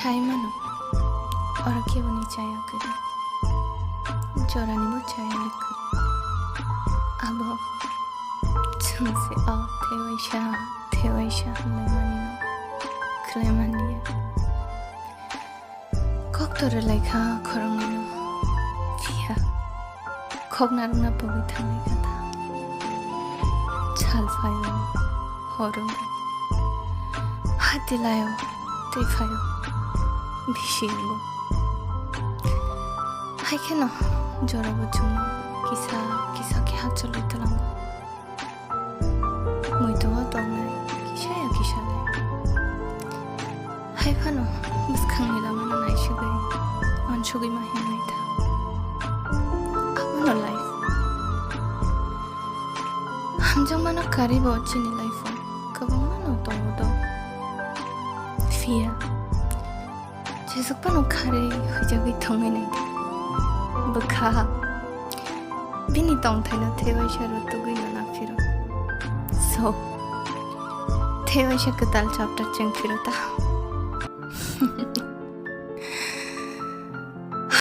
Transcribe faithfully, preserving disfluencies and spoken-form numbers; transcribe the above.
Saimano, oro keboni chaya kwrwi, joranibo chaya le kwrwi. Abo chwng se o thewaisa, thewaisa hwnwi manino khlai manliya. Kok to rwlai kha khoroknwino, phiya kok narwkna pogwi thanglai kha ta. Sal phaio, hor wngo, hati laio, tei phaio, bisi wngo. Hai kheno jorabo chwngno kisa kisa khe hachwlwi twlango. Muitungo tongnai kisa ya kisa lai. Hai phano bwskangni lamano naisugwi uansugwi ma himnai ta. Abono life. Hamjakmano karwibo chini life-o kwbangmano tongo do. Phiya jesuk phano kharwi huijagwi thangwi nai ta. Bwkha bini tongthaino thewaisa rw tugwino naphiro. So, thewaisa kwtal chapter chengphiro ta.